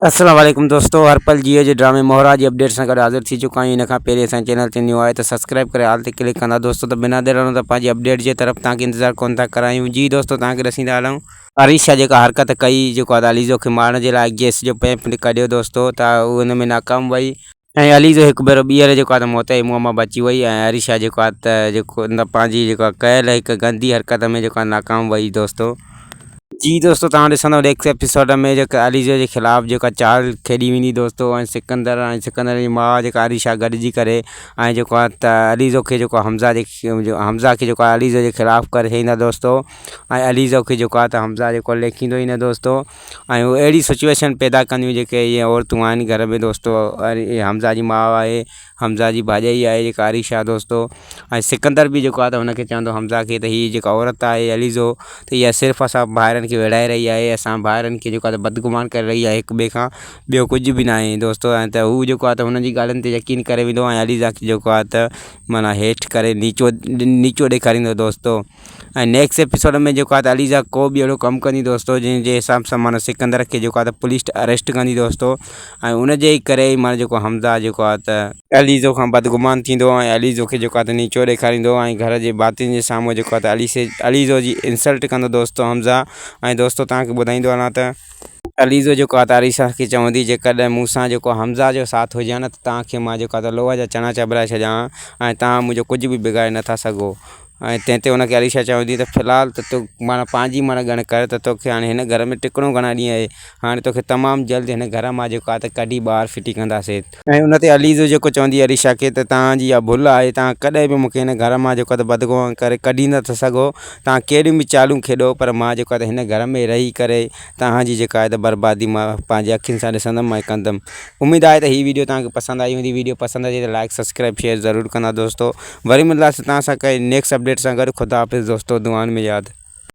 السلام عليڪم دوستو هر پل جيو جي ڊرامي مهرا جي اپڊيٽ سان گڏ حاضر ٿي چڪا آهيون ان کان پهرين اسان چينل تي نيو آهي ته سبسڪرائب ڪري آل تي ڪلڪ ڪندا دوستو ته بنا دير ته پنهنجي اپڊيٽ جي طرف توهان کي انتظار ڪون ٿا ڪرايون جي دوستو توهان کي ڏسيندا هلون اريشا جيڪا حرڪت ڪئي جيڪو آهي عليزو کي مارڻ جي لاء گيس جو پئمپ ڪڍيو دوستو ته هو ان ۾ ناڪام وئي ۽ عليزو هڪ ڀيرو ٻيهر جيڪو آهي ته موت جي منهن مان بچي وئي ۽ اريشا جيڪو آهي ته جيڪو پنهنجي جيڪا ڪيل هڪ گندي حرڪت ۾ جيڪو آهي ناڪام وئي دوستو. جي دوستو توهان ڏسندو نيڪسٽ ايپيسوڊ ۾ جيڪا عليزو جي خلاف جيڪا چال کيڏي ويندي دوستو ۽ سڪندر ۽ سڪندر جي ماء جيڪا اريشا گڏجي ڪري ۽ جيڪو آهي ته عليزو کي جيڪو حمزه جي حمزه کي جيڪو آهي عليزو جي خلاف ڪري ڇڏيندا دوستو ۽ عليزو کي جيڪو آهي ته حمزه جيڪو ليکيندو ئي نه دوستو ۽ هو اهڙي سچويشن پيدا ڪنديون جيڪي اهي عورتون آهن گهر ۾ دوستو حمزه جي ماء آهي حمزه جي ڀاڄائي آهي جيڪا عريشا دوستو ۽ سڪندر به جيڪو آهي ته هن کي چوندو حمزه کي ته هي جيڪا عورت آهي عليزو ته اها صرف اسان ڀائرن کي ويڙهائي رهي آهي اسان ڀائرن کي جيڪو آهي ته بدگمان ڪري رهي آهي هڪ ٻئي کان ٻيو ڪجهه به ناهي دوستو ۽ ته هو جيڪو آهي ته هن جي ڳالهين تي يقين ڪري ويندو ۽ عليزا کي جيڪو آهي ته معنيٰ هيٺ ڪري نيچو نيچو ڏيکاريندو دوستو ۽ نيڪسٽ ايپيسوڊ ۾ جيڪو آهي ته عليزا ڪو به اهڙو ڪم ڪندي دوستو جنهن جي حساب سان معنيٰ سڪندر کي جيڪو آهي ته پوليس اريسٽ ڪندي دوستو ۽ ان جي ڪري ئي معنيٰ جيڪو حمزه جيڪو آهي ته عليزو کان بدگمان ٿيندو ۽ عليزو کي جيڪو آهي ته نيچو ڏيکاريندو ۽ گهر جي ڀاتين جي سامهون جيڪو آهي ته علي عليزو جي انسلٽ ڪندو دوستو حمزه ۽ دوستو توهان کي ٻڌائيندو هلان ته عليزو جيڪو آهي ته عريشا کي چوندي جيڪڏهن مون سان جيڪو حمزه جو ساٿ هجي ها نه ته توهان کي مان جيڪو آهي ته لوهه جا چڻا چٻرائي ڇڏيان ها ۽ توهان منهنجو ڪجهه به بگاڙي نٿا سگهو ۽ تنهن تي هن کي عريشا چوندي ته في الحال ته تون معنيٰ پنهنجي معنيٰ ڳڻ ڪر ته توکي هاڻي هن گهر ۾ ٽڪڻو گهڻا ڏينهن آهي هاڻي توکي تمام جلد هن گهر مان جيڪو آهي ته ڪڍي ٻاهر ڦٽي ڪنداسين. ۽ ان تي عليزو جيڪو چوندي عريشا کي ته توهان جي اها ڀل آهي توهان ڪڏهن به مون کي هن گهر مان جيڪو آهي ته بدگمان ڪري ڪڍي نٿا سگهو توهان ڪهڙيون به چالون کيڏو پر مان جيڪو آهي ته هن گهر ۾ رهي ڪري توهان جي جيڪا آهي ته بربادي مان پنهنجي اکين سان ڏسندم ۽ ڪندم اميد آهي ته هي ويڊيو توهان کي پسند آئي هوندي ويڊيو پسند اچي ته لائڪ سبسڪرائب شيئر ضرور ڪندا دوستو وري ملنداسين توهان سان ڪنهن نيڪسٽ اپڊيٽ سان گڏ خدا حافظ دوستو دعائن ۾ ياد.